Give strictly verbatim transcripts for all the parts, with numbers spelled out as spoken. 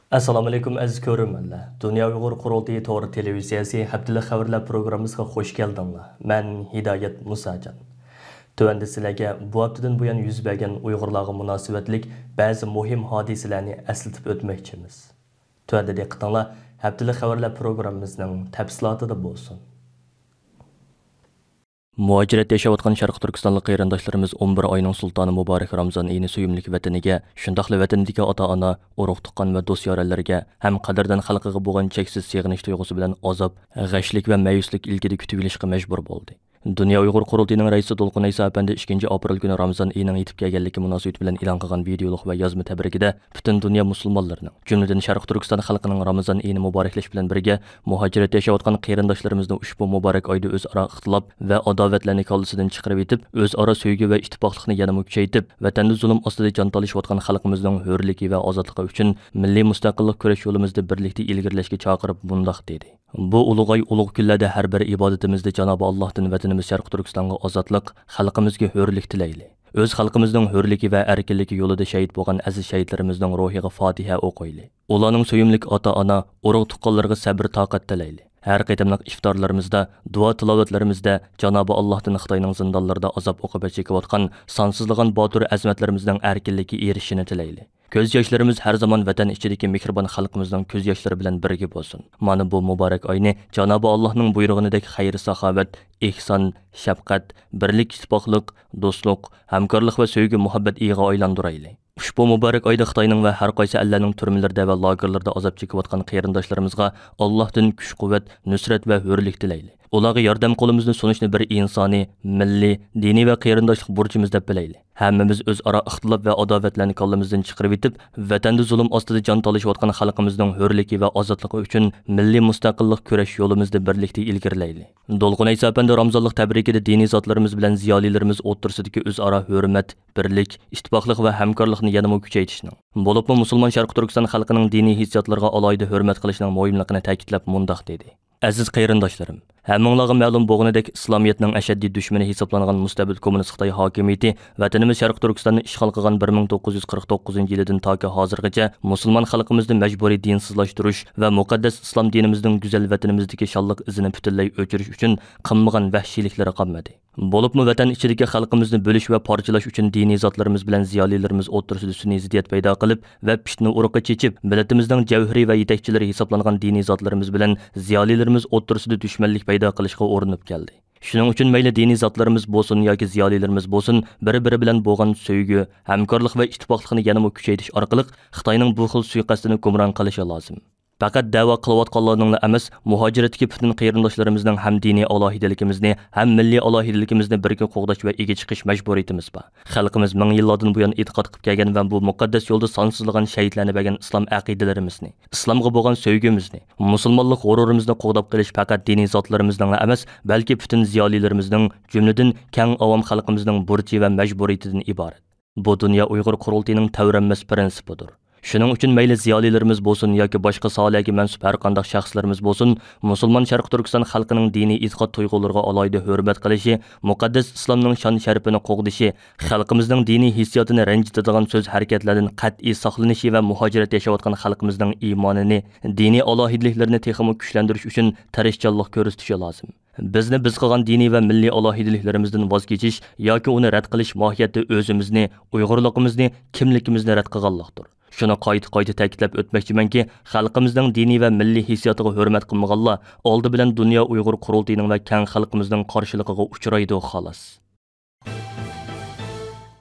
ئەسسالامۇئەلەيكۇم، ئەزىز كۆرۈرمەنلەر! دۇنيا ئۇيغۇر قۇرۇلتىيى تور تېلېۋىزىيەسى ھەپتىلىك خەۋەرلەر پروگراممىسىغا خۇش كەلدىڭلار. مەن ھىدايەت مۇساجان. تۆۋەندە سىلەرگە بۇ ھەپتىدىن بۇيان يۈز بەرگەن ئۇيغۇرلارغا مۇناسىۋەتلىك بەزى مۇھىم ھادىسىلەرنى ئەسلىتىپ ئۆتمەكچىمىز. تۆۋەندە دىققىتىڭلار ھەپتىلىك خەۋەرلەر پروگراممىمىزنىڭ تەپسىلاتىدا بولسۇن. مۇھاجىرەتتە ياشاۋاتقان شەرقىي تۈركىستانلىق قېرىنداشلىرىمىز ئون بىر ئاينىڭ سۇلتانى مۇبارەك رامىزان ئېيىنى سۆيۈملۈك ۋەتىنىگە، شۇنداقلا ۋەتىنىدىكى ئاتا-ئانا، ئۇرۇق-تۇغقان ۋە دوست-يارەنلىرىگە ھەم قەدىردان خەلقىگە بولغان چەكسىز سېغىنىش تۇيغۇسى بىلەن ئازاب، غەشلىك ۋە مەيۈسلۈك ئىلكىدە كۈتۈۋېلىشقا مەجبۇر بولدى. دۇنيا ئۇيغۇر قۇرۇلتىيىنىڭ رەئىسى دولقۇن ئەيسا ئەپەندى ئىككىنچى ئاپرېل كۈنى رامىزان ئېيىنىڭ يېتىپ كەلگەنلىكى مۇناسىۋىتى بىلەن ئېلان قىلغان ۋىدېئولۇق ۋە يازما تەبرىكىدە پۈتۈن دۇنيا مۇسۇلمانلىرىنىڭ، جۈملىدىن شەرقىي تۈركىستان خەلقىنىڭ رامىزان ئېيىنى مۇبارەكلەش بىلەن بىرگە، مۇھاجىرەتتە ياشاۋاتقان قېرىنداشلىرىمىزنى ئۇشبۇ مۇبارەك ئايدا ئۆزئارا ئىختىلاپ ۋە ئاداۋەتلەرنى كاللىسىدىن چىقىرىۋېتىپ، ئۆزئارا سۆيگۈ ۋە ئىتتىپاقلىقنى يەنىمۇ كۈچەيتىپ، ۋەتەندە زۇلۇم ئاستىدا جان تالىشىۋاتقان خەلقىمىزنىڭ ھۆرلۈكى ۋە ئازادلىقى ئۈچۈن مىللىي مۇستەقىللىق كۈرەش يولىمىزدا بىرلىكتە ئىلگىرىلەشكە چاقىرىپ مۇنداق دېدى: بۇ ئۇلۇغ ئاي، ئۇلۇغ كۈنلەردە ھەر بىر ئىبادىتىمىزدە جانابى ئاللاھتىن ۋەتىنىمىز شەرقىي تۈركىستانغا ئازادلىق، خەلقىمىزگە ھۆرلۈك تىلەيلى. ئۆز خەلقىمىزنىڭ ھۆرلۈكى ۋە ئەركىنلىكى يولىدا شېھىت بولغان ئەزىز شېھىتلىرىمىزنىڭ روھىغا فاتىھە ئوقۇيلى. ئۇلارنىڭ سۆيۈملۈك ئاتا-ئانا، ئۇرۇق-تۇغقانلىرىغا سەبرى تاقەت تىلەيلى. ھەر قېتىملىق ئىفتارلىرىمىزدا، دۇئا تىلاۋەتلىرىمىزدە جانابى ئاللاھتىن خىتاينىڭ زىندانلىرىدا ئازاب-ئوقۇبەت چېكىۋاتقان سانسىزلىغان باتۇر ئەزىمەتلىرىمىزنىڭ ئەركىنلىككە ئېرىشىشىنى تىلەيلى. كۆز ياشلىرىمىز ھەر زامان ۋەتەن ئىچىدىكى مېھرىبان خەلقىمىزنىڭ كۆز ياشلىرى بىلەن بىرگە بولسۇن. مانا بۇ مۇبارەك ئاينى جانابى ئاللاھنىڭ بۇيرۇغىنىدەك خەير-ساخاۋەت، ئېھسان، شەپقەت، بىرلىك، ئىتتىپاقلىق، دوستلۇق، ھەمكارلىق ۋە سۆيگۈ-مۇھەببەت ئېيىغا ئايلاندۇرايلى. ئۇشبۇ مۇبارەك ئايدا خىتاينىڭ ۋە ھەر قايسى ئەللەرنىڭ تۈرمىلىرىدە ۋە لاگېرلىرىدا ئازاب چېكىۋاتقان قېرىنداشلىرىمىزغا ئاللاھتىن كۈچ-قۇۋۋەت، نۇسرەت ۋە ھۆرلۈك تىلەيلى. ئۇلارغا ياردەم قولىمىزنى سۇنۇشنى بىر ئىنسانىي، مىللىي، دىنىي ۋە قېرىنداشلىق بۇرچىمىز دەپ بىلەيلى. ھەممىمىز ئۆزئارا ئىختىلاپ ۋە ئاداۋەتلەرنى كاللىمىزدىن چىقىرىۋېتىپ، ۋەتەندە زۇلۇم ئاستىدا جان تالىشىۋاتقان خەلقىمىزنىڭ ھۆرلۈكى ۋە ئازادلىقى ئۈچۈن مىللىي مۇستەقىللىق كۈرەش يولىمىزدا بىرلىكتە ئىلگىرىلەيلى. دولقۇن ئەيسا ئەپەندى رامىزانلىق تەبرىكىدە دىنىي زاتلىرىمىز بىلەن زىيالىيلىرىمىز ئوتتۇرىسىدىكى ئۆزئارا ھۆرمەت، بىرلىك، ئىتتىپاقلىق ۋە ھەمكارلىقنى يەنىمۇ كۈچەيتىشنىڭ، بولۇپمۇ مۇسۇلمان شەرقىي تۈركىستان خەلقىنىڭ دىنىي ھېسسىياتلىرىغا ئالاھىدە ھۆرمەت قىلىشنىڭ مۇھىملىقىنى تەكىتلەپ مۇنداق دېدى: ئەزىز قېرىنداشلىرىم، ھەممىڭلارغا مەلۇم بولغىنىدەك، ئىسلامىيەتنىڭ ئەشەددىي دۈشمىنى ھېسابلانغان مۇستەبىت كوممۇنىست خىتاي ھاكىمىيىتى ۋەتىنىمىز شەرقىي تۈركىستاننى ئىشغال قىلغان بىر مىڭ توققۇز يۈز قىرىق توققۇزىنچى يىلىدىن تاكى ھازىرغىچە مۇسۇلمان خەلقىمىزنى مەجبۇرىي دىنسىزلاشتۇرۇش ۋە مۇقەددەس ئىسلام دىنىمىزنىڭ گۈزەل ۋەتىنىمىزدىكى شانلىق ئىزىنى پۈتۈنلەي ئۆچۈرۈش ئۈچۈن قىلمىغان ۋەھشىيلىكلىرى قالمىدى. بولۇپمۇ ۋەتەن ئىچىدىكى خەلقىمىزنى بۆلۈش ۋە پارچىلاش ئۈچۈن دىنىي زاتلىرىمىز بىلەن زىيالىيلىرىمىز ئوتتۇرىسىدا سۈنئىي زىددىيەت پەيدا قىلىپ ۋە پىتنە ئۇرۇقى چېچىپ، مىللىتىمىزنىڭ جەۋھىرى ۋە يېتەكچىلىرى ھېسابلانغان دىنىي زاتلىرىمىز بىلەن زىيالىيلىرىمىز ئوتتۇرىسىدا دۈشمەنلىك پەيدا قىلىشقا ئۇرۇنۇپ كەلدى. شۇنىڭ ئۈچۈن مەيلى دىنىي زاتلىرىمىز بولسۇن ياكى زىيالىيلىرىمىز بولسۇن، بىر-بىرى بىلەن بولغان سۆيگۈ، ھەمكارلىق ۋە ئىتتىپاقلىقنى يەنىمۇ كۈچەيتىش ئارقىلىق خىتاينىڭ بۇ خىل سۇيىقەستىنى گۇمران قىلىشى لازىم. پەقەت دەۋا قىلىۋاتقانلارنىڭلا ئەمەس، مۇھاجىرەتتىكى پۈتۈن قېرىنداشلىرىمىزنىڭ ھەم دىنىي ئالاھىدىلىكىمىزنى، ھەم مىللىي ئالاھىدىلىكىمىزنى بىرگە قوغداش ۋە ئىگە چىقىش مەجبۇرىيىتىمىز بار. خەلقىمىز مىڭ يىللاردىن بۇيان ئېتىقاد قىلىپ كەلگەن ۋە بۇ مۇقەددەس يولدا سانسىزلىغان شەھىدلەرنى بەرگەن ئىسلام ئەقىدىلىرىمىزنى، ئىسلامغا بولغان سۆيگۈمىزنى، مۇسۇلمانلىق غۇرۇرىمىزنى قوغداپ قېلىش پەقەت دىنىي زاتلىرىمىزنىڭلا ئەمەس، بەلكى پۈتۈن زىيالىيلىرىمىزنىڭ، جۈملىدىن كەڭ ئاۋام خەلقىمىزنىڭ بۇرچى ۋە مەجبۇرىيىتىدىن ئىبارەت. بۇ دۇنيا ئۇيغۇر قۇرۇلتىيىنىڭ تەۋرەنمەس پىرىنسىپىدۇر. شۇنىڭ ئۈچۈن مەيلى زىيالىيلىرىمىز بولسۇن ياكى باشقا ساھەلەرگە مەنسۇپ ھەر قانداق شەخسلىرىمىز بولسۇن، مۇسۇلمان شەرقىي تۈركىستان خەلقىنىڭ دىنىي ئېتىقاد تۇيغۇلىرىغا ئالاھىدە ھۆرمەت قىلىشى، مۇقەددەس ئىسلامنىڭ شان-شەرىپىنى قوغدىشى، خەلقىمىزنىڭ دىنىي ھېسسىياتىنى رەنجىتىدىغان سۆز-ھەرىكەتلەردىن قەتئىي ساقلىنىشى ۋە مۇھاجىرەتتە ياشاۋاتقان خەلقىمىزنىڭ ئىمانىنى، دىنىي ئالاھىدىلىكلىرىنى تېخىمۇ كۈچلەندۈرۈش ئۈچۈن تىرىشچانلىق كۆرسىتىشى لازىم. بىزنى بىز قىلغان دىنىي ۋە مىللىي ئالاھىدىلىكلىرىمىزدىن ۋاز كېچىش ياكى ئۇنى رەت قىلىش ماھىيەتتە ئۆزىمىزنى، ئۇيغۇرلۇقىمىزنى، كىملىكىمىزنى رەت قىلغانلىقتۇر. شۇنى قايتا-قايتا تەكىتلەپ ئۆتمەكچىمەنكى، خەلقىمىزنىڭ دىنىي ۋە مىللىي ھېسسىياتىغا ھۆرمەت قىلمىغانلار ئالدى بىلەن دۇنيا ئۇيغۇر قۇرۇلتىيىنىڭ ۋە كەڭ خەلقىمىزنىڭ قارشىلىقىغا ئۇچرايدۇ، خالاس.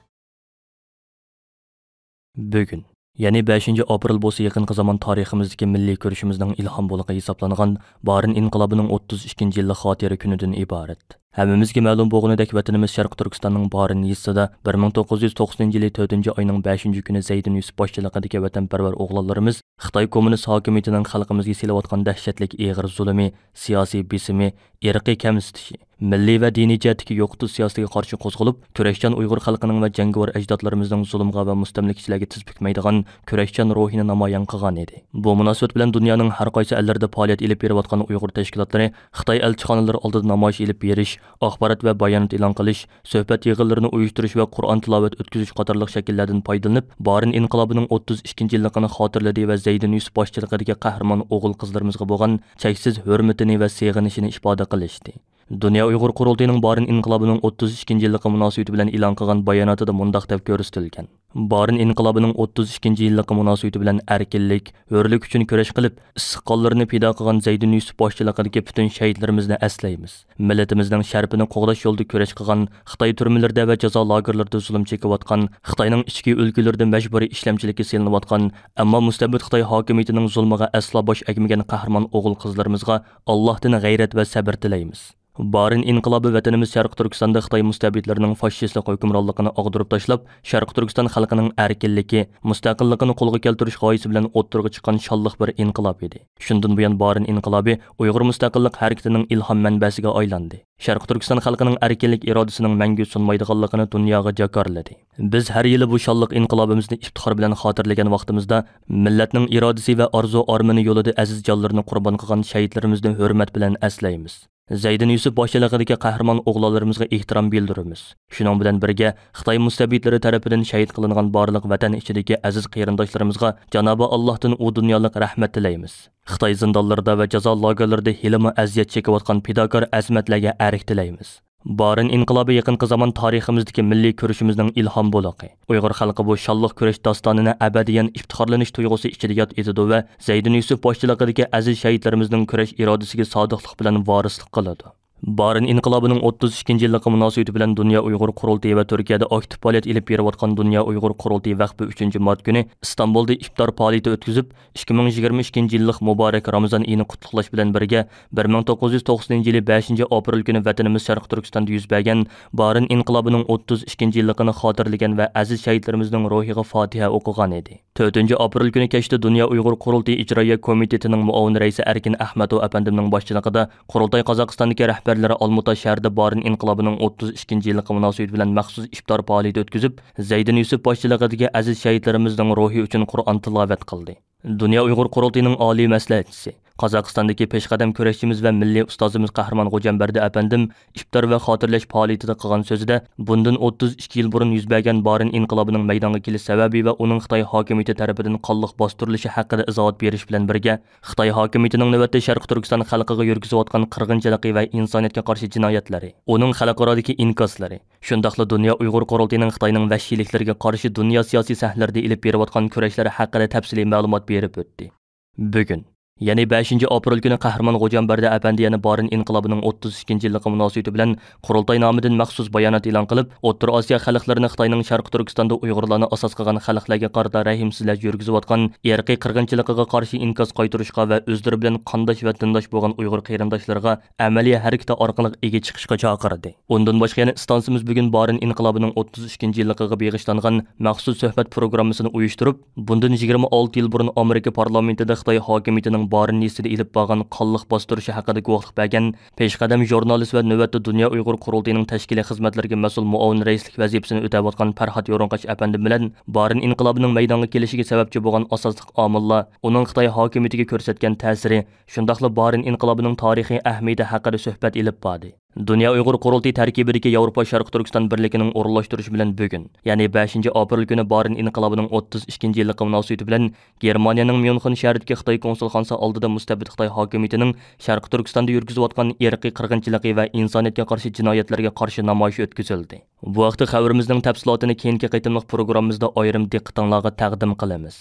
بۈگۈن، يەنى بەشىنچى ئاپرېل بولسا يېقىنقى زامان تارىخىمىزدىكى مىللىي كۈرىشىمىزنىڭ ئىلھام بۇلىقى ھېسابلانغان بارىن ئىنقىلابىنىڭ ئوتتۇز ئىككىنچى يىللىق خاتىرە كۈنىدىن ئىبارەت. ھەممىمىزگە مەلۇم بولغىنىدەك، ۋەتىنىمىز شەرقىي تۈركىستاننىڭ بارىن يېزىسىدا بىر مىڭ توققۇز يۈز توقسىنىنچى يىلى تۆتىنچى ئاينىڭ بەشىنچى كۈنى زەيدىن يۈسۈپ باشچىلىقىدىكى ۋەتەنپەرۋەر ئوغلانلىرىمىز خىتاي كوممۇنىست ھاكىمىيىتىنىڭ خەلقىمىزگە سېلىۋاتقان دەھشەتلىك ئېغىر زۇلۇمى، سىياسىي بېسىمى، ئىرقىي كەمسىتىشى، مىللىي ۋە دىنىي جەھەتتىكى يوقىتىش سىياسىتىگە قارشى قوزغىلىپ، كۈرەشچان ئۇيغۇر خەلقىنىڭ ۋە جەڭگىۋار ئەجدادلىرىمىزنىڭ زۇلۇمغا ۋە مۇستەملىكىچىلەرگە تىز پۈكمەيدىغان كۈرەشچان روھىنى نامايان قىلغان ئىدى. بۇ مۇناسىۋەت بىلەن دۇنيانىڭ ھەر قايسى ئەللىرىدە پائالىيەت ئېلىپ بېرىۋاتقان ئۇيغۇر تەشكىلاتلىرى خىتاي ئەلچىخانىلىرى ئالدىدا نامايىش ئېلىپ بېرىش، ئاخبارات ۋە بايانات ئېلان قىلىش، سۆھبەت يىغىنلىرىنى ئۇيۇشتۇرۇش ۋە قۇرئان تىلاۋەت ئۆتكۈزۈش قاتارلىق شەكىللەردىن پايدىلىنىپ، بارىن ئىنقىلابىنىڭ ئوتتۇز ئىككىنچى يىللىقىنى خاتىرىلىدى ۋە زەيدىن يۈسۈپ باشچىلىقىدىكى قەھرىمان ئوغۇل قىزلىرىمىزغا بولغان چەكسىز ھۆرمىتىنى ۋە سېغىنىشىنى ئىپادە قىلىشتى. دۇنيا ئۇيغۇر قۇرۇلتىيىنىڭ بارىن ئىنقىلابىنىڭ ئوتتۇز ئىككىنچى يىللىقى مۇناسىۋىتى بىلەن ئېلان قىلغان باياناتىدا مۇنداق دەپ كۆرسىتىلگەن: بارىن ئىنقىلابىنىڭ ئوتتۇز ئىككىنچى يىللىقى مۇناسىۋىتى بىلەن ئەركىنلىك، ھۆرلۈك ئۈچۈن كۈرەش قىلىپ، ئىسسىق قانلىرىنى پىدا قىلغان زەيدىن يۈسۈپ باشچىلىقىدىكى پۈتۈن شەھىدلىرىمىزنى ئەسلەيمىز. مىللىتىمىزنىڭ شەرىپىنى قوغداش يولىدا كۈرەش قىلغان، خىتاي تۈرمىلىرىدە ۋە جازا لاگېرلىرىدا زۇلۇم چېكىۋاتقان، خىتاينىڭ ئىچكى ئۆلكىلىرىدە مەجبۇرىي ئىشلەمچىلىككە سېلىنىۋاتقان، ئەمما مۇستەبىت خىتاي ھاكىمىيىتىنىڭ زۇلمىغا ئەسلا باش ئەگمىگەن قەھرىمان ئوغۇل قىزلىرىمىزغا ئاللاھتىن غەيرەت ۋە سەبىر تىلەيمىز. بارىن ئىنقىلابى ۋەتىنىمىز شەرقىي تۈركىستاندا خىتاي مۇستەبىتلىرىنىڭ فاشىستلىق ھۆكۈمرانلىقىنى ئاغدۇرۇپ تاشلاپ، شەرقىي تۈركىستان خەلقىنىڭ ئەركىنلىكى، مۇستەقىللىقىنى قولغا كەلتۈرۈش غايىسى بىلەن ئوتتۇرىغا چىققان شانلىق بىر ئىنقىلاب ئىدى. شۇندىن بۇيان بارىن ئىنقىلابى ئۇيغۇر مۇستەقىللىق ھەرىكىتىنىڭ ئىلھام مەنبەسىگە ئايلاندى. شەرقىي تۈركىستان خەلقىنىڭ ئەركىنلىك ئىرادىسىنىڭ مەڭگۈ سۇنمايدىغانلىقىنى دۇنياغا جاكارلىدى. بىز ھەر يىلى بۇ شانلىق ئىنقىلابىمىزنى ئىپتىخار بىلەن خاتىرىلىگەن ۋاقتىمىزدا، مىللەتنىڭ ئىرادىسى ۋە ئارزۇ ئارمىنى يولىدا ئەزىز جانلىرىنى قۇربان قىلغان شەھىدلىرىمىزنى ھۆرمەت بىلەن ئەسلەيمىز. زەيدىن يۈسۈپ باشچىلىقىدىكى قەھرىمان ئوغلانلىرىمىزغا ئېھتىرام بىلدۈرىمىز. شۇنىڭ بىلەن بىرگە، خىتاي مۇستەبىتلىرى تەرىپىدىن شەھىد قىلىنغان بارلىق ۋەتەن ئىچىدىكى ئەزىز قېرىنداشلىرىمىزغا جانابى ئاللاھتىن ئۇ دۇنيالىق رەھمەت تىلەيمىز. خىتاي زىندانلىرىدا ۋە جازا لاگېرلىرىدا ھېلىمۇ ئەزىيەت چېكىۋاتقان پىداكار ئەزىمەتلەرگە ئەرك تىلەيمىز. بارىن ئىنقىلابى يېقىنقى زامان تارىخىمىزدىكى مىللىي كۈرىشىمىزنىڭ ئىلھام بۇلىقى. ئۇيغۇر خەلقى بۇ شانلىق كۈرەش داستانىنى ئەبەدىيەن ئىپتىخارلىنىش تۇيغۇسى ئىچىدە ياد ئېتىدۇ ۋە زەيدىن يۈسۈپ باشچىلىقىدىكى ئەزىز شەھىدلىرىمىزنىڭ كۈرەش ئىرادىسىگە سادىقلىق بىلەن ۋارىسلىق قىلىدۇ. بارىن ئىنقىلابىنىڭ ئوتتۇز ئىككىنچى يىللىقى مۇناسىۋىتى بىلەن دۇنيا ئۇيغۇر قۇرۇلتىيى ۋە تۈركىيەدە ئاكتىپ پائالىيەت ئېلىپ بېرىۋاتقان دۇنيا ئۇيغۇر قۇرۇلتىيى ۋەقپى ئۈچىنچى مارت كۈنى ئىستانبۇلدا ئىپتار پائالىيىتى ئۆتكۈزۈپ، ئىككى مىڭ يىگىرمە ئىككىنچى يىللىق مۇبارەك رامىزان ئېيىنى قۇتلۇقلاش بىلەن بىرگە، بىر مىڭ توققۇز يۈز توقسىنىنچى يىلى بەشىنچى ئاپرېل كۈنى ۋەتىنىمىز شەرقىي تۈركىستاندا يۈز بەرگەن بارىن ئىنقىلابىنىڭ ئوتتۇز ئىككىنچى يىللىقىنى خاتىرىلىگەن ۋە ئەزىز شەھىدلىرىمىزنىڭ روھىغا فاتىھە ئوقۇغان ئىدى. تۆتىنچى ئاپرېل كۈنى كەچتە دۇنيا ئۇيغۇر قۇرۇلتىيى ئىجرائىيە كومىتېتىنىڭ مۇئاۋىن رەئىسى ئەركىن ئەخمەتوۋ ئەپەندىمنىڭ باشچىلىقىدا قۇرۇلتاي قازاقىستاندىكى رەھبەرلىرى ئالمۇتا شەھىرىدە بارىن ئىنقىلابىنىڭ ئوتتۇز ئىككىنچى يىللىقى مۇناسىۋىتى بىلەن مەخسۇس ئىپتار پائالىيىتى ئۆتكۈزۈپ، زەيدىن يۈسۈپ باشچىلىقىدىكى ئەزىز شەھىدلىرىمىزنىڭ روھى ئۈچۈن قۇرئان تىلاۋەت قىلدى. دۇنيا ئۇيغۇر قۇرۇلتىيىنىڭ ئالىي مەسلىھەتچىسى، قازاقىستاندىكى پېشقەدەم كۈرەشچىمىز ۋە مىللىي ئۇستازىمىز قەھرىمان غوجامبەردى ئەپەندىم ئىپتار ۋە خاتىرىلەش پائالىيىتىدە قىلغان سۆزىدە، بۇندىن ئوتتۇز ئىككى يىل بۇرۇن يۈز بەرگەن بارىن ئىنقىلابىنىڭ مەيدانغا كېلىش سەۋەبى ۋە ئۇنىڭ خىتاي ھاكىمىيىتى تەرىپىدىن قانلىق باستۇرۇلۇشى ھەققىدە ئىزاھات بېرىش بىلەن بىرگە، خىتاي ھاكىمىيىتىنىڭ نۆۋەتتە شەرقىي تۈركىستان خەلقىگە يۈرگۈزۈۋاتقان قىرغىنچىلىقى ۋە ئىنسانىيەتكە قارشى جىنايەتلىرى، ئۇنىڭ خەلقئارادىكى ئىنكاسلىرى، شۇنداقلا دۇنيا ئۇيغۇر قۇرۇلتىيىنىڭ خىتاينىڭ ۋەھشىيلىكلىرىگە قارشى دۇنيا سىياسىي سەھنىلىرىدە ئېلىپ بېرىۋاتقان كۈرەشلىرى ھەققىدە تەپسىلىي مەلۇمات بېرىپ ئۆتتى. بۈگۈن، يەنى بەشىنچى ئاپرېل كۈنى قەھرىمان غوجامبەردى ئەپەندى يەنە بارىن ئىنقىلابىنىڭ ئوتتۇز ئىككىنچى يىللىقى مۇناسىۋىتى بىلەن قۇرۇلتاي نامىدىن مەخسۇس بايانات ئېلان قىلىپ، ئوتتۇرا ئاسىيا خەلقلىرىنى خىتاينىڭ شەرقىي تۈركىستاندا ئۇيغۇرلارنى ئاساس قىلغان خەلقلەرگە قارىتا رەھىمسىزلەرچە يۈرگۈزۈۋاتقان ئىرقىي قىرغىنچىلىقىغا قارشى ئىنكاس قايتۇرۇشقا ۋە ئۆزلىرى بىلەن قانداش ۋە دىنداش بولغان ئۇيغۇر قېرىنداشلىرىغا ئەمەلىي ھەرىكىتى ئارقىلىق ئىگە چىقىشقا چاقىردى. ئۇندىن باشقا يەنە ئىستانسىمىز بۈگۈن بارىن ئىنقىلابىنىڭ ئوتتۇز ئىككىنچى يىللىقىغا بېغىشلانغان مەخسۇس سۆھبەت پروگراممىسىنى ئۇيۇشتۇرۇپ، بۇندىن يىگىرمە ئالتە يىل بۇرۇن ئامېرىكا پارلامېنتىدا خىتاي ھاكىمىيىتىنىڭ بارىن يېزىسىدا ئېلىپ بارغان قانلىق باستۇرۇشى ھەققىدە گۇۋاھلىق بەرگەن پېشقەدەم ژۇرنالىست ۋە نۆۋەتتە دۇنيا ئۇيغۇر قۇرۇلتىيىنىڭ تەشكىلىي خىزمەتلىرىگە مەسئۇل مۇئاۋىن رەئىسلىك ۋەزىپىسىنى ئۆتەۋاتقان پەرھات يورۇنقاش ئەپەندىم بىلەن بارىن ئىنقىلابىنىڭ مەيدانغا كېلىشىگە سەۋەبچى بولغان ئاساسلىق ئامىللار، ئۇنىڭ خىتاي ھاكىمىيىتىگە كۆرسەتكەن تەسىرى، شۇنداقلا بارىن ئىنقىلابىنىڭ تارىخىي ئەھمىيىتى ھەققىدە سۆھبەت ئېلىپ باردى. دۇنيا ئۇيغۇر قۇرۇلتىيى تەركىبىدىكى ياۋروپا شەرقىي تۈركىستان بىرلىكىنىڭ ئورۇنلاشتۇرۇشى بىلەن بۈگۈن، يەنى بەشىنچى ئاپرېل كۈنى بارىن ئىنقىلابىنىڭ ئوتتۇز ئىككىنچى يىللىقى مۇناسىۋىتى بىلەن گېرمانىيەنىڭ ميۇنخېن شەھىرىدىكى خىتاي كونسۇلخانىسى ئالدىدا مۇستەبىت خىتاي ھاكىمىيىتىنىڭ شەرقىي تۈركىستاندا يۈرگۈزۈۋاتقان ئىرقىي قىرغىنچىلىقى ۋە ئىنسانىيەتكە قارشى جىنايەتلەرگە قارشى نامايىش ئۆتكۈزۈلدى. بۇ ھەقتە خەۋىرىمىزنىڭ تەپسىلاتىنى كېيىنكى قېتىملىق پروگراممىمىزدا ئايرىم دىققىتىڭلارغا تەقدىم قىلىمىز.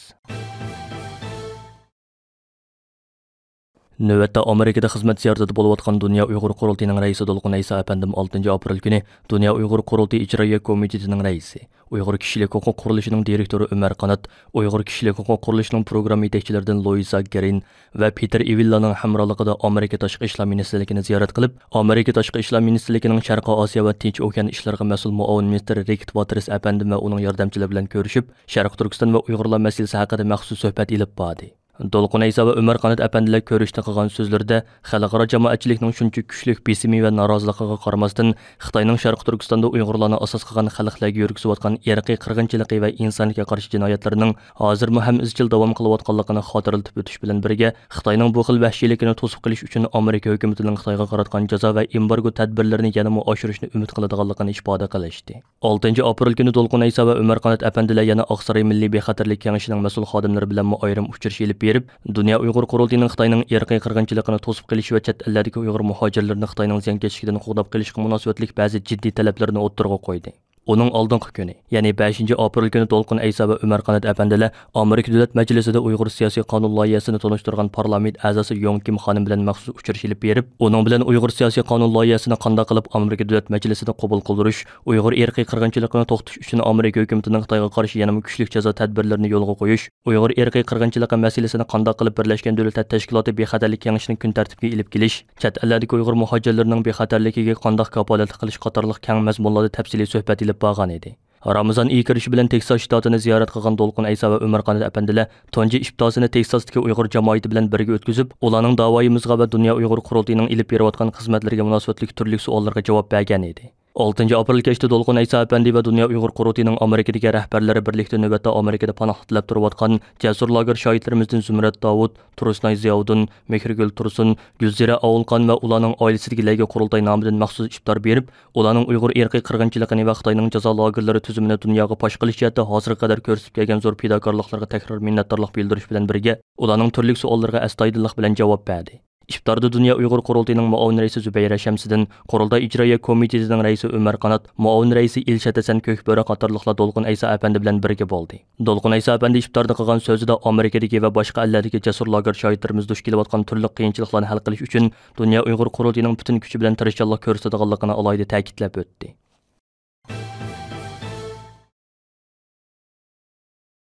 نۆۋەتتە ئامېرىكىدا خىزمەت زىيارىتىدە بولۇۋاتقان دۇنيا ئۇيغۇر قۇرۇلتىيىنىڭ رەئىسى دولقۇن ئەيسا ئەپەندىم ئالتىنچى ئاپرېل كۈنى دۇنيا ئۇيغۇر قۇرۇلتىيى ئىجرائىيە كومىتېتىنىڭ رەئىسى، ئۇيغۇر كىشىلىك ھوقۇق قۇرۇلۇشىنىڭ دىرېكتورى ئۆمەر قانات، ئۇيغۇر كىشىلىك ھوقۇق قۇرۇلۇشىنىڭ پروگرامما يېتەكچىلىرىدىن لۇئىزا گېرىن ۋە پېتېر ئىۋىللانىڭ ھەمراھلىقىدا ئامېرىكا تاشقى ئىشلار مىنىستىرلىكىنى زىيارەت قىلىپ، ئامېرىكا تاشقى ئىشلار مىنىستىرلىكىنىڭ شەرقىي ئاسىيا ۋە تىنچ ئوكيان ئىشلىرىغا مەسئۇل مۇئاۋىن مىنىستىر رىكېت ۋاتېرس ئەپەندىم ۋە ئۇنىڭ ياردەمچىلىرى بىلەن كۆرۈشۈپ، شەرقىي تۈركىستان ۋە ئۇيغۇرلار مەسىلىسى ھەققىدە مەخسۇس سۆھبەت ئېلىپ باردى. دولقۇن ئەيسا ۋە ئۆمەر قانات ئەپەندىلەر كۆرۈشتە قىلغان سۆزلىرىدە، خەلقئارا جامائەتچىلىكنىڭ شۇنچە كۈچلۈك بېسىمى ۋە نارازىلىقىغا قارىماستىن، خىتاينىڭ شەرقىي تۈركىستاندا ئۇيغۇرلارنى ئاساس قىلغان خەلقلەرگە يۈرگۈزۈۋاتقان ئىرقىي قىرغىنچىلىقى ۋە ئىنسانىيەتكە قارشى جىنايەتلىرىنىڭ ھازىرمۇ ھەم ئىزچىل داۋام قىلىۋاتقانلىقىنى خاتىرىلىتىپ ئۆتۈش بىلەن بىرگە، خىتاينىڭ بۇ خىل ۋەھشىيلىكىنى توسۇپ قېلىش ئۈچۈن ئامېرىكا ھۆكۈمىتىنىڭ خىتايغا قاراتقان جازا ۋە ئېمبارگو تەدبىرلىرىنى يەنىمۇ ئاشۇرۇشنى ئۈمىد قىلىدىغانلىقىنى ئىپادە قىلىشتى. ئالتىنچى ئاپرېل كۈنى دولقۇن ئەيسا ۋە ئۆمەر قانات ئەپەندىلەر يەنە ئاقساراي مىللىي بىخەتەرلىك كېڭىشىنىڭ مەسئۇل خادىملىرى بىلەنمۇ ئايرىم ئۇچرىشىش ئېلىپ بېرىپ، دۇنيا ئۇيغۇر قۇرۇلتىيىنىڭ خىتاينىڭ ئىرقىي قىرغىنچىلىقىنى توسۇپ قېلىشى ۋە چەت ئەللەردىكى ئۇيغۇر مۇھاجىرلىرىنى خىتاينىڭ زىيانكەشلىكىدىن قوغداپ قېلىشقا مۇناسىۋەتلىك بەزى جىددىي تەلەپلىرىنى ئوتتۇرىغا قويدى. ئۇنىڭ ئالدىنقى كۈنى، يەنى بەشىنچى ئاپرېل كۈنى دولقۇن ئەيسا ۋە ئۆمەر قانات ئەپەندىلەر ئامېرىكا دۆلەت مەجلىسىدە ئۇيغۇر سىياسىي قانۇن لايىھەسىنى تونۇشتۇرغان پارلامېنت ئەزاسى يوڭ كىم خانىم بىلەن مەخسۇس ئۇچرىشىش ئېلىپ بېرىپ، ئۇنىڭ بىلەن ئۇيغۇر سىياسىي قانۇن لايىھەسىنى قانداق قىلىپ ئامېرىكا دۆلەت مەجلىسىدە قوبۇل قىلدۇرۇش، ئۇيغۇر ئىرقىي قىرغىنچىلىقىنى توختىتىش ئۈچۈن ئامېرىكا ھۆكۈمىتىنىڭ خىتايغا قارشى يەنىمۇ كۈچلۈك جازا تەدبىرلىرىنى يولغا قويۇش، ئۇيغۇر ئىرقىي قىرغىنچىلىقى مەسىلىسىنى قانداق قىلىپ بىرلەشكەن دۆلەتلەر تەشكىلاتى بىخەتەرلىك كېڭىشىنى كۈن تەرتىپكە ئېلىپ كېلىش، چەت ئەللەردىكى ئۇيغۇر مۇھاجىرلىرىنىڭ بىخەتەرلىكىگە قانداق كاپالەتلىك قىلىش قاتارلىق كەڭ مەزمۇنلاردا تەپسىلىي سۆھبەت ئېلىپ بارغان ئىدى. رامىزان ئېيى كىرىشى بىلەن تېكساس شتاتىنى زىيارەت قىلغان دولقۇن ئەيسا ۋە ئۆمەر قانات ئەپەندىلەر تۇنجى ئىپتارسىنى تېكساستىكى ئۇيغۇر جامائىتى بىلەن بىرگە ئۆتكۈزۈپ، ئۇلارنىڭ داۋايىمىزغا ۋە دۇنيا ئۇيغۇر قۇرۇلتىيىنىڭ ئېلىپ بېرىۋاتقان خىزمەتلىرىگە مۇناسىۋەتلىك تۈرلۈك سوئاللارغا جاۋاب بەرگەن ئىدى. ئالتىنچى ئاپرېل كەچتە دولقۇن ئەيسا ئەپەندى ۋە دۇنيا ئۇيغۇر قۇرۇلتىيىنىڭ ئامېرىكىدىكى رەھبەرلىرى بىرلىكتە نۆۋەتتە ئامېرىكىدا پاناھلىق تىلەپ تۇرۇۋاتقان جەسۇر لاگېر شاھىتلىرىمىزدىن زۇمرەت داۋۇت، تۇرسۇنئاي زىياۋۇدۇن، مېھرىگۈل تۇرسۇن، گۈلزىرە ئاۋۇلقان ۋە ئۇلارنىڭ ئائىلىسىدىكىلەرگە قۇرۇلتاي نامىدىن مەخسۇس ئىپتار بېرىپ، ئۇلارنىڭ ئۇيغۇر ئىرقىي قىرغىنچىلىقىنى ۋە خىتاينىڭ جازا لاگېرلىرى تۈزۈمىنى دۇنياغا پاش قىلىش جەھەتتە ھازىرغا قەدەر كۆرسىتىپ كەلگەن زور پىداكارلىقلىرىغا تەكرار مىننەتدارلىق بىلدۈرۈش بىلەن بىرگە، ئۇلارنىڭ تۈرلۈك سوئاللىرىغا ئەستايىدىللىق بىلەن جاۋاب بەردى. ئىپتاردا دۇنيا ئۇيغۇر قۇرۇلتىيىنىڭ مۇئاۋىن رەئىسى زۇبەيرە شەمسىدىن، قۇرۇلتاي ئىجرائىيە كومىتېتىنىڭ رەئىسى ئۆمەر قانات، مۇئاۋىن رەئىسى ئىلشات ھەسەن كۆكبۆرە قاتارلىقلار دولقۇن ئەيسا ئەپەندى بىلەن بىرگە بولدى. دولقۇن ئەيسا ئەپەندى ئىپتاردا قىلغان سۆزىدە ئامېرىكىدىكى ۋە باشقا ئەللەردىكى جەسۇر لاگېر شاھىتلىرىمىز دۇچ كېلىۋاتقان تۈرلۈك قىيىنچىلىقلارنى ھەل قىلىش ئۈچۈن دۇنيا ئۇيغۇر قۇرۇلتىيىنىڭ پۈتۈن كۈچى بىلەن تىرىشچانلىق كۆرسىتىدىغانلىقىنى ئالاھىدە تەكىتلەپ ئۆتتى.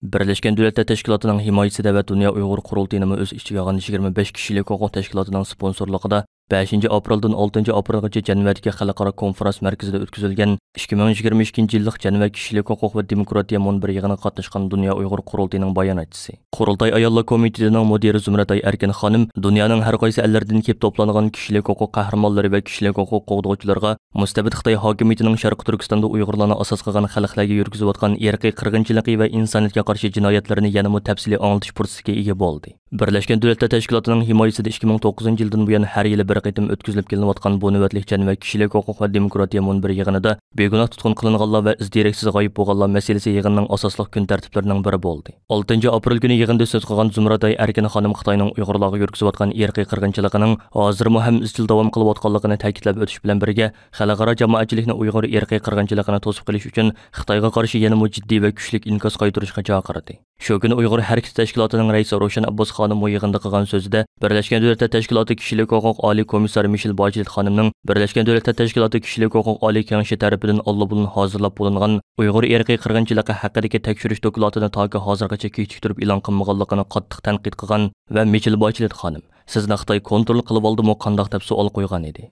بىرلەشكەن دۆلەتلەر تەشكىلاتىنىڭ ھىمايىسىدە ۋە دۇنيا ئۇيغۇر قۇرۇلتىيىنىمۇ ئۆز ئىچىگە ئالغان يىگىرمە بەش كىشىلىك ھوقۇق تەشكىلاتىنىڭ سپونسورلۇقىدا بەشىنچى ئاپرېلدىن ئالتىنچى ئاپرېلغىچە جەنۋەدىكى خەلقئارا كونفېرانس مەركىزىدە ئۆتكۈزۈلگەن ئىككى مىڭ يىگىرمە ئىككىنچى يىللىق جەنۋە كىشىلىك ھوقۇق ۋە دېموكراتىيە مۇنبىرى يىغىنىغا قاتناشقان دۇنيا ئۇيغۇر قۇرۇلتىيىنىڭ باياناتچىسى، قۇرۇلتاي ئاياللار كومىتېتىنىڭ مۇدىرى زۇمرەتئاي ئەركىن خانىم دۇنيانىڭ ھەر قايسى ئەللىرىدىن كېلىپ توپلانغان كىشىلىك ھوقۇق قەھرىمانلىرى ۋە كىشىلىك ھوقۇق قوغدىغۇچىلارغا مۇستەبىت خىتاي ھاكىمىيىتىنىڭ شەرقىي تۈركىستاندا ئۇيغۇرلارنى ئاساس قىلغان خەلقلەرگە يۈرگۈزۈۋاتقان ئىرقىي قىرغىنچىلىقى ۋە ئىنسانىيەتكە قارشى جىنايەتلىرىنى يەنىمۇ تەپسىلىي ئاڭلىتىش پۇرسىتىگە ئىگە بولدى. بىرلەشكەن دۆلەتلەر تەشكىلاتىنىڭ ھىمايىسىدە ئىككى مىڭ توققۇزىنچى يىلدىن بۇيان ھەر يىلى بىر قېتىم ئۆتكۈزۈلۈپ كېلىنىۋاتقان بۇ نۆۋەتلىك جەنۋە كىشىلىك ھوقۇق ۋە دېموكراتىيە مۇنبىرى يىغىنىدا بىگۇناھ تۇتقۇن قىلىنغانلار ۋە ئىز دېرەكسىز غايىب بولغانلار مەسىلىسى يىغىننىڭ ئاساسلىق كۈن تەرتىپلىرىنىڭ بىرى بولدى. ئالتىنچى ئاپرېل كۈنى يىغىندا سۆز قىلغان زۇمرەتئاي ئەركىن خانىم خىتاينىڭ ئۇيغۇرلارغا يۈرگۈزۈۋاتقان ئىرقىي قىرغىنچىلىقىنىڭ ھازىرمۇ ھەم ئىزچىل داۋام قىلىۋاتقانلىقىنى تەكىتلەپ ئۆتۈش بىلەن بىرگە، خەلقئارا جامائەتچىلىكنى ئۇيغۇر ئىرقىي قىرغىنچىلىقىنى توسۇپ قېلىش ئۈچۈن خىتايغا قارشى يەنىمۇ جىددىي ۋە كۈچلۈك ئىنكاس قايتۇرۇشقا چاقىردى. شۇ كۈنى ئۇيغۇر ھەرىكىتى تەشكىلاتىنىڭ رەئىسى روشەن ئابباس خانىممۇ يىغىندا قىلغان سۆزىدە، بىرلەشكەن دۆلەتلەر تەشكىلاتى كىشىلىك ھوقۇق ئالىي كومىسسارى مىشېل باچېلېت خانىمنىڭ بىرلەشكەن دۆلەتلەر تەشكىلاتى كىشىلىك ھوقۇق ئالىي كېڭىشى تەرىپىدىن ئاللىبۇرۇن ھازىرلاپ بولۇنغان ئۇيغۇر ئىرقىي قىرغىنچىلىقى ھەققىدىكى تەكشۈرۈش دوكلاتىنى تاكى ھازىرغىچە كېچىكتۈرۈپ ئېلان قىلمىغانلىقىنى قاتتىق تەنقىد قىلغان ۋە مىشېل باچېلېت خانىم، «سىزنى خىتاي كونترول قىلىۋالدىمۇ قانداق؟» دەپ سوئال قويغان ئىدى.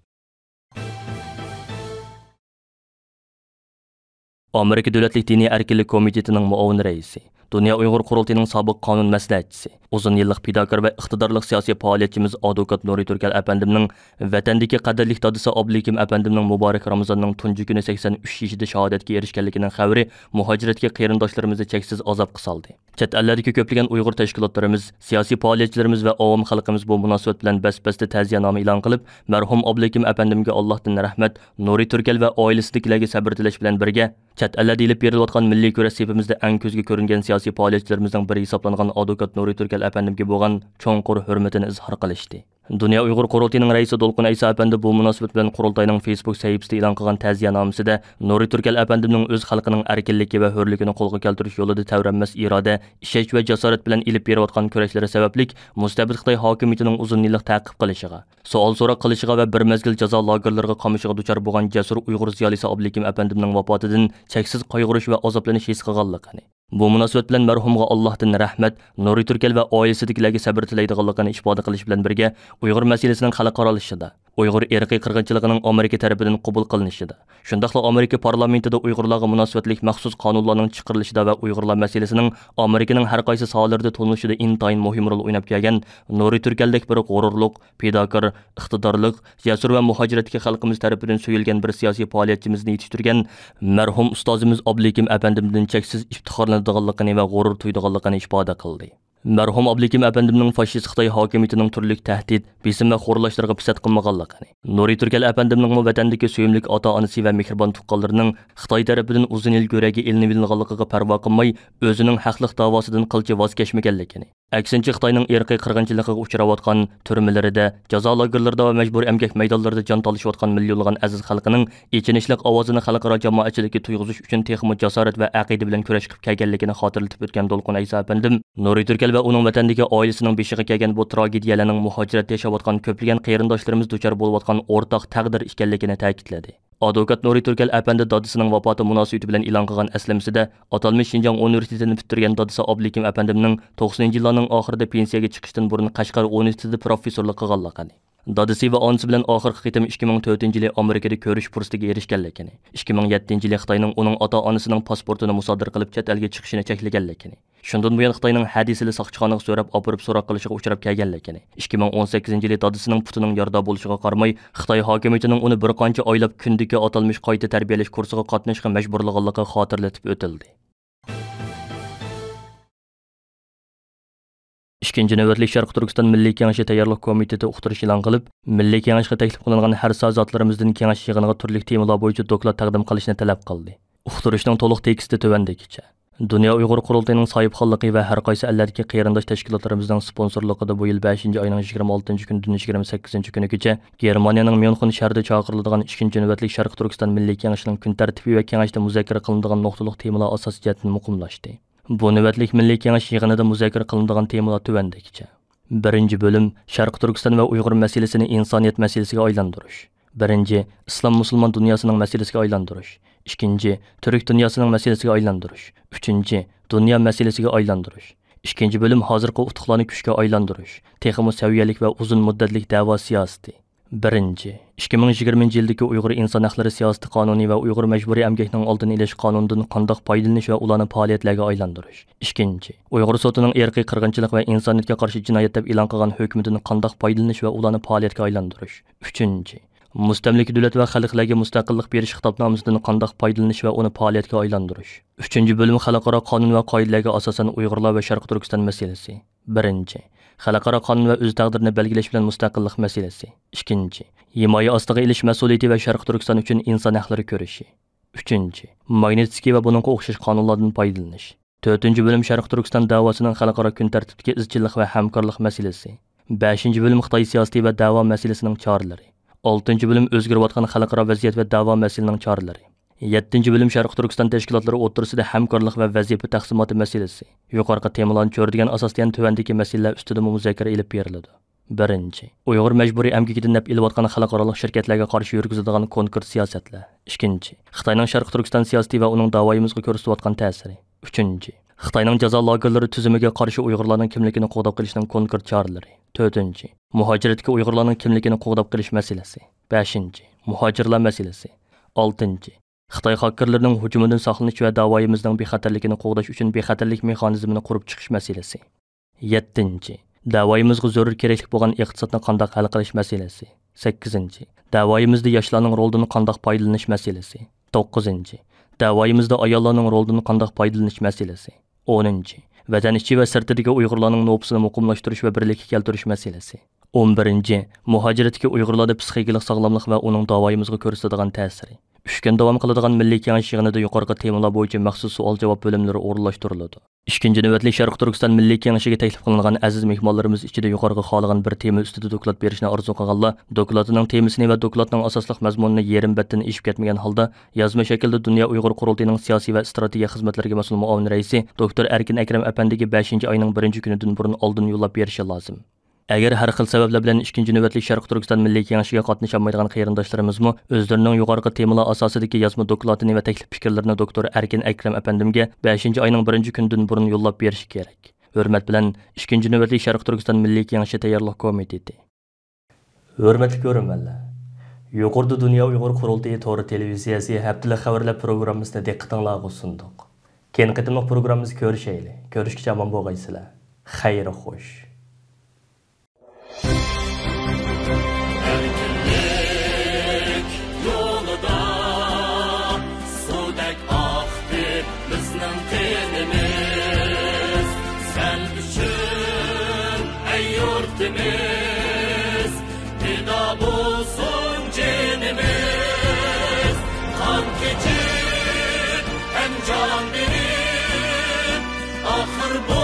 ئامېرىكا دۆلەتلىك دىنىي ئەركىنلىك كومىتېتىنىڭ مۇئاۋىن رەئىسى، دۇنيا ئۇيغۇر قۇرۇلتىيىنىڭ سابىق قانۇن مەسلىھەتچىسى، ئۇزۇن يىللىق پىداكار ۋە ئىقتىدارلىق سىياسىي پائالىيەتچىمىز ئادۋوكات نۇرى تۈركەل ئەپەندىمنىڭ ۋەتەندىكى قەدىرلىك دادىسى ئابلىكىم ئەپەندىمنىڭ مۇبارەك رامىزاننىڭ تۇنجى كۈنى سەكسەن ئۈچ يېشىدا شاھادەتكە ئېرىشكەنلىكىنىڭ خەۋىرى مۇھاجىرەتتىكى قېرىنداشلىرىمىزنى چەكسىز ئازابقا سالدى. چەت ئەللەردىكى كۆپلىگەن ئۇيغۇر تەشكىلاتلىرىمىز، سىياسىي پائالىيەتچىلىرىمىز ۋە ئاۋام خەلقىمىز بۇ مۇناسىۋەت بىلەن بەس-بەستە تەزىيەنامە ئېلان قىلىپ، مەرھۇم ئابلىكىم ئەپەندىمگە ئاللاھتىن رەھمەت، نۇرى تۈركەل ۋە ئائىلىسىدىكىلەرگە سەبرى تىلەش بىلەن بىرگە، چەت ئەللەردە ئېلىپ بېرىلىۋاتقان مىللىي كۈرەش سېپىمىزدە ئەڭ كۆزگە كۆرۈنگەن سىياسىي پائالىيەتچىلىرىمىزنىڭ بىرى ھېسابلانغان ئادۋوكات نۇرى تۈركەل ئەپەندىمگە بولغان چوڭقۇر ھۆرمىتىنى ئىزھار قىلىشتى. دۇنيا ئۇيغۇر قۇرۇلتىيىنىڭ رەئىسى دولقۇن ئەيسا ئەپەندى بۇ مۇناسىۋەت بىلەن قۇرۇلتاينىڭ فېيسبۇك سەھىپىسىدە ئېلان قىلغان تەزىيەنامىسىدە، نۇرى تۈركەل ئەپەندىمنىڭ ئۆز خەلقىنىڭ ئەركىنلىكى ۋە ھۆرلۈكىنى قولغا كەلتۈرۈش يولىدا تەۋرەنمەس ئىرادە، ئىشەنچ ۋە جاسارەت بىلەن ئېلىپ بېرىۋاتقان كۈرەشلىرى سەۋەبلىك مۇستەبىت خىتاي ھاكىمىيىتىنىڭ ئۇزۇن يىللىق تەقىب قىلىشىغا، سوئال-سوراق قىلىشىغا ۋە بىر مەزگىل جازا لاگېرلىرىغا قامىشىغا دۇچار بولغان جەسۇر ئۇيغۇر زىيالىيسى ئابلىكىم ئەپەندىمنىڭ ۋاپاتىدىن چەكسىز قايغۇرۇش ۋە ئازابلىنىش ھېس قىلغانلىقىنى، بۇ مۇناسىۋەت بىلەن مەرھۇمغا ئاللاھتىن رەھمەت، نۇرى تۈركەل ۋە ئائىلىسىدىكىلەرگە سەبرى تىلەيدىغانلىقىنى ئىپادە قىلىش بىلەن بىرگە، ئۇيغۇر مەسىلىسىنىڭ خەلقئارالىشىشىدا، ئۇيغۇر ئىرقىي قىرغىنچىلىقىنىڭ ئامېرىكا تەرىپىدىن قوبۇل قىلىنىشىدا، شۇنداقلا ئامېرىكا پارلامېنتىدا ئۇيغۇرلارغا مۇناسىۋەتلىك مەخسۇس قانۇنلارنىڭ چىقىرىلىشىدا ۋە ئۇيغۇرلار مەسىلىسىنىڭ ئامېرىكىنىڭ ھەر قايسى ساھەلىرىدە تونۇلۇشىدا ئىنتايىن مۇھىم رول ئويناپ كەلگەن نۇرى تۈركەلدەك بىر غۇرۇرلۇق، پىداكار، ئىقتىدارلىق، جەسۇر ۋە مۇھاجىرەتتىكى خەلقىمىز تەرىپىدىن سۆيۈلگەن بىر سىياسىي پائالىيەتچىمىزنى يېتىشتۈرگەن مەرھۇم ئۇستازىمىز ئابلىكىم ئەپەندىمدىن چەكسىز ئىپتىخارلىنىدىغانلىقىنى ۋە غۇرۇر تۇيىدىغانلىقىنى ئىپادە قىلدى. مەرھۇم ئابلىكىم ئەپەندىمنىڭ فاشىست خىتاي ھاكىمىيىتىنىڭ تۈرلۈك تەھدىت، بېسىم ۋە خورلاشلىرىغا پىسەت قىلمىغانلىقىنى، نۇرى تۈركەل ئەپەندىمنىڭمۇ ۋەتەندىكى سۆيۈملۈك ئاتا-ئانىسى ۋە مېھرىبان تۇغقانلىرىنىڭ خىتاي تەرىپىدىن ئۇزۇن يىل كۆرەگە ئېلىنىۋېلىنغانلىقىغا پەرۋا قىلماي، ئۆزىنىڭ ھەقلىق داۋاسىدىن قىلچە ۋاز كەچمىگەنلىكىنى، ئەكسىنچە، خىتاينىڭ ئىرقىي قىرغىنچىلىقىغا ئۇچراۋاتقان، تۈرمىلىرىدە، جازا لاگېرلىرىدا ۋە مەجبۇرىي ئەمگەك مەيدانلىرىدا جان تالىشىۋاتقان مىليونلىغان ئەزىز خەلقىنىڭ ئېچىنىشلىق ئاۋازىنى خەلقئارا جامائەتچىلىككە تۇيغۇزۇش ئۈچۈن تېخىمۇ جاسارەت ۋە ئەقىدە بىلەن كۈرەش قىلىپ كەلگەنلىكىنى خاتىرىلىتىپ ئۆتكەن دولقۇن ئەيسا ئەپەندىم، نۇرى تۈركەل ۋە ئۇنىڭ ۋەتەندىكى ئائىلىسىنىڭ بېشىغا كەلگەن بۇ تراگېدىيەلەرنىڭ مۇھاجىرەتتە ياشاۋاتقان كۆپلىگەن قېرىنداشلىرىمىز دۇچار بولۇۋاتقان ئورتاق تەقدىر ئىكەنلىكىنى تەكىتلىدى. ئادۋوكات نۇرى تۈركەل ئەپەندى دادىسىنىڭ ۋاپاتى مۇناسىۋىتى بىلەن ئېلان قىلغان ئەسلىمىسىدە، ئاتالمىش شىنجاڭ ئۇنىۋېرسىتېتىنى پۈتتۈرگەن دادىسى ئابلىكىم ئەپەندىمنىڭ توقسىنىنچى يىللارنىڭ ئاخىرىدا پېنسىيەگە چىقىشتىن بۇرۇن قەشقەر ئۇنىۋېرسىتېتىدا پروفېسسورلۇق قىلغانلىقىنى، دادىسى ۋە ئانىسى بىلەن ئاخىرقى قېتىم ئىككى مىڭ تۆتىنچى يىلى ئامېرىكىدا كۆرۈش پۇرسىتىگە ئېرىشكەنلىكىنى، ئىككى مىڭ يەتتىنچى يىلى خىتاينىڭ ئۇنىڭ ئاتا-ئانىسىنىڭ پاسپورتىنى مۇسادىرە قىلىپ چەت ئەلگە چىقىشىنى چەكلىگەنلىكىنى، شۇندىن بۇيان خىتاينىڭ ھەدىسىلى ساقچىخانىغا سۆرەپ ئاپىرىپ سوراق قىلىشىغا ئۇچراپ كەلگەنلىكىنى، ئىككى مىڭ ئون سەككىزىنچى يىلى دادىسىنىڭ پۇتىنىڭ يارىدار بولۇشىغا قارىماي، خىتاي ھاكىمىيىتىنىڭ ئۇنى بىر قانچە ئايلاپ كۈندىكى ئاتالمىش قايتا تەربىيەلەش كۇرسىغا قاتنىشىشقا مەجبۇرلىغانلىقى خاتىرىلىتىپ ئۆتۈلدى. ئىككىنچى نۆۋەتلىك شەرقىي تۈركىستان مىللىي كېڭىشى تەييارلىق كومىتېتى ئۇقتۇرۇش ئېلان قىلىپ، مىللىي كېڭەشكە تەكلىپ قىلىنغان ھەر سازاتلىرىمىزدىن كېڭەش يىغىنىغا تۈرلۈك تېمىلار بويىچە دوكلات تەقدىم قىلىشنى تەلەپ قىلدى. ئۇقتۇرۇشنىڭ تولۇق تېكىستى تۆۋەندىكىچە. دۇنيا ئۇيغۇر قۇرۇلتىيىنىڭ ساھىبخانلىقى ۋە ھەر قايسى ئەللەردىكى قېرىنداش تەشكىلاتلىرىمىزنىڭ سپونسورلۇقىدا بۇ يىل بەشىنچى ئاينىڭ يىگىرمە ئالتىنچى كۈنىدىن يىگىرمە سەككىزىنچى كۈنىگىچە گېرمانىيەنىڭ ميۇنخېن شەھىرىدە چاقىرىلىدىغان ئىككىنچى نۆۋەتلىك شەرقىي تۈركىستان مىللىي كېڭىشىنىڭ كۈن تەرتىپى ۋە كېڭەشتە مۇزاكىرە قىلىنىدىغان نۇقتىلىق تېمىلار ئاساسىي جەھەتتىن مۇقىملاشتى. بۇ نۆۋەتلىك مىللىي كېڭەش يىغىنىدا مۇزاكىرە قىلىنىدىغان تېمىلار تۆۋەندىكىچە. بىرىنچى بۆلۈم، شەرقىي تۈركىستان ۋە ئۇيغۇر مەسىلىسىنى ئىنسانىيەت مەسىلىسىگە ئايلاندۇرۇش. بىرىنچى، ئىسلام مۇسۇلمان دۇنياسىنىڭ مەسىلىسىگە ئايلاندۇرۇش. ئىككىنچى، تۈرك دۇنياسىنىڭ مەسىلىسىگە ئايلاندۇرۇش. ئۈچىنچى، دۇنيا مەسىلىسىگە ئايلاندۇرۇش. ئىككىنچى بۆلۈم، ھازىرقى ئۇتۇقلارنى كۈچكە ئايلاندۇرۇش. تېخىمۇ سەۋىيەلىك ۋە ئۇزۇن مۇددەتلىك دەۋا سىياسىتى. بىرىنچى، ئىككى مىڭ يىگىرمىنچى يىلدىكى ئۇيغۇر ئىنسان ھەقلىرى سىياسىتى قانۇنى ۋە ئۇيغۇر مەجبۇرىي ئەمگەكنىڭ ئالدىنى ئېلىش قانۇنىدىن قانداق پايدىلىنىش ۋە ئۇلارنى پائالىيەتلەرگە ئايلاندۇرۇش. ئىككىنچى، ئۇيغۇر سوتىنىڭ ئىرقىي قىرغىنچىلىق ۋە ئىنسانىيەتكە قارشى جىنايەت دەپ ئېلان قىلغان ھۆكمىدىن قانداق پايدىلىنىش ۋە ئۇلارنى پائالىيەتكە ئايلاندۇرۇش. ئۈچىنچى، مۇستەملىكە دۆلەت ۋە خەلقلەرگە مۇستەقىللىق بېرىش خىتابنامىسىدىن قانداق پايدىلىنىش ۋە ئۇنى پائالىيەتكە ئايلاندۇرۇش. ئۈچىنچى بۆلۈم، خەلقئارا قانۇن ۋە قائىدىلەرگە ئاساسەن ئۇيغۇرلار ۋە شەرقىي تۈركىستان مەسىلىسى. بىرىنچى، خەلقئارا قانۇن ۋە ئۆز تەقدىرىنى بەلگىلەش بىلەن مۇستەقىللىق مەسىلىسى. ئىككىنچى، ھىمايە ئاستىغا ئېلىش مەسئۇلىيىتى ۋە شەرقىي تۈركىستان ئۈچۈن ئىنسان ھەقلىرى كۈرىشى. ئۈچىنچى، ماگنىتسكىي ۋە بۇنىڭغا ئوخشاش قانۇنلاردىن پايدىلىنىش. تۆتىنچى بۆلۈم، شەرقىي تۈركىستان دەۋاسىنىڭ خەلقئارا كۈن تەرتىپىدىكى ئىزچىللىق ۋە ھەمكارلىق مەسىلىسى. بەشىنچى بۆلۈم، خىتاي سىياسىتى ۋە دەۋا مەسىلىسىنىڭ چارىلىرى. ئالتىنچى بۆلۈم، ئۆزگىرىۋاتقان خەلقئارا ۋەزىيەت ۋە دەۋا مەسىلىنىڭ چارىلىرى. يەتتىنچى بۆلۈم، شەرقىي تۈركىستان تەشكىلاتلىرى ئوتتۇرىسىدا ھەمكارلىق ۋە ۋەزىپە تەقسىماتى مەسىلىسى. يۇقىرىقى تېمىلارنى چۆرىدىگەن ئاساستا يەنە تۆۋەندىكى مەسىلىلەر ئۈستىدىمۇ مۇزاكىرە ئېلىپ بېرىلىدۇ. بىرىنچى، ئۇيغۇر مەجبۇرىي ئەمگىكىدىن نەپ ئېلىۋاتقان خەلقئارالىق شىركەتلەرگە قارشى يۈرگۈزىدىغان كونكرېت سىياسەتلەر. ئىككىنچى، خىتاينىڭ شەرقىي تۈركىستان سىياسىتى ۋە ئۇنىڭ داۋايىمىزغا كۆرسىتىۋاتقان تەسىرى. ئۈچىنچى، خىتاينىڭ جازا لاگېرلىرى تۈزۈمىگە قارشى ئۇيغۇرلارنىڭ كىملىكىنى قوغداپ قېلىشنىڭ كونكرېت چارىلىرى. تۆتىنچى، مۇھاجىرەتتىكى ئۇيغۇرلارنىڭ كىملىكىنى قوغداپ قېلىش مەسىلىسى. بەشىنچى، مۇھاجىرلار مەسىلىسى. ئالتىنچى، خىتاي خاككېرلىرىنىڭ ھۇجۇمىدىن ساقلىنىش ۋە داۋايىمىزنىڭ بىخەتەرلىكىنى قوغداش ئۈچۈن بىخەتەرلىك مېخانىزمىنى قۇرۇپ چىقىش مەسىلىسى. يەتتىنچى، دەۋايىمىزغا زۆرۈر كېرەكلىك بولغان ئىقتىسادنى قانداق ھەل قىلىش مەسىلىسى. سەككىزىنچى، دەۋايىمىزدا ياشلارنىڭ رولىدىن قانداق پايدىلىنىش مەسىلىسى. توققۇزىنچى، دەۋايىمىزدا ئاياللارنىڭ رولىدىن قانداق پايدىلىنىش مەسىلىسى. ئونىنچى، ۋەتەن ئىچى ۋە سىرتىدىكى ئۇيغۇرلارنىڭ نوپۇسىنى مۇقىملاشتۇرۇش ۋە بىرلىككە كەلتۈرۈش مەسىلىسى. ئون بىرىنچى، مۇھاجىرەتتىكى ئۇيغۇرلاردا پسىخىكىلىق ساغلاملىق ۋە ئۇنىڭ داۋايىمىزغا كۆرسىتىدىغان تەسىرى. ئۈچ كۈن داۋام قىلىدىغان مىللىي كېڭەش يىغىنىدا يۇقىرىقى تېمىلار بويىچە مەخسۇس سوئال-جاۋاب بۆلۈملىرى ئورۇنلاشتۇرۇلىدۇ. ئىككىنچى نۆۋەتلىك شەرقىي تۈركىستان مىللىي كېڭىشىگە تەكلىپ قىلىنغان ئەزىز مېھمانلىرىمىز ئىچىدە يۇقىرىقى خالىغان بىر تېما ئۈستىدە دوكلات بېرىشنى ئارزۇ قىلغانلار دوكلاتىنىڭ تېمىسىنى ۋە دوكلاتنىڭ ئاساسلىق مەزمۇنىنى يېرىم بەتتىن ئېشىپ كەتمىگەن ھالدا يازما شەكىلدە دۇنيا ئۇيغۇر قۇرۇلتىيىنىڭ سىياسىي ۋە ئىستراتېگىيە خىزمەتلىرىگە مەسئۇل مۇئاۋىن رەئىسى دوكتور ئەركىن ئەكرەم ئەپەندىگە بەشىنچى ئاينىڭ بىرىنچى كۈنىدىن بۇرۇن ئالدىن يوللاپ بېرىشى لازىم. ئەگەر ھەر خىل سەۋەبلەر بىلەن ئىككىنچى نۆۋەتلىك شەرقىي تۈركىستان مىللىي كېڭىشىگە قاتنىشالمايدىغان قېرىنداشلىرىمىزمۇ ئۆزلىرىنىڭ يۇقىرىقى تېمىلار ئاساسىدىكى يازما دوكلاتىنى ۋە تەكلىپ پىكىرلىرىنى دوكتور ئەركىن ئەكرەم ئەپەندىمگە بەشىنچى ئاينىڭ بىرىنچى كۈنىدىن بۇرۇن يوللاپ بېرىشى كېرەك. ھۆرمەت بىلەن، ئىككىنچى نۆۋەتلىك شەرقىي تۈركىستان مىللىي كېڭىشى تەييارلىق كومىتېتى. ھۆرمەتلىك كۆرۈرمەنلەر! يۇقىرىدا دۇنيا ئۇيغۇر قۇرۇلتىيى تور تېلېۋىزىيەسى ھەپتىلىك خەۋەرلەر پروگراممىسىنى دىققىتىڭلارغا سۇندۇق. كېيىنكى قېتىملىق پروگراممىمىزدا كۆرۈشەيلى. كۆرۈشكىچە ئامان بولغايسىلەر. خەير خوش. ئەركىنلىك يولىدا سۇدەك ئاقتى بىزنىڭ قېنىمىز. سەن ئۈچۈن، ئەي يۇرتىمىز، پىدا بولسۇن جېنىمىز. قان كېچىپ ھەم جان بېرىپ، ئاخىر بۇ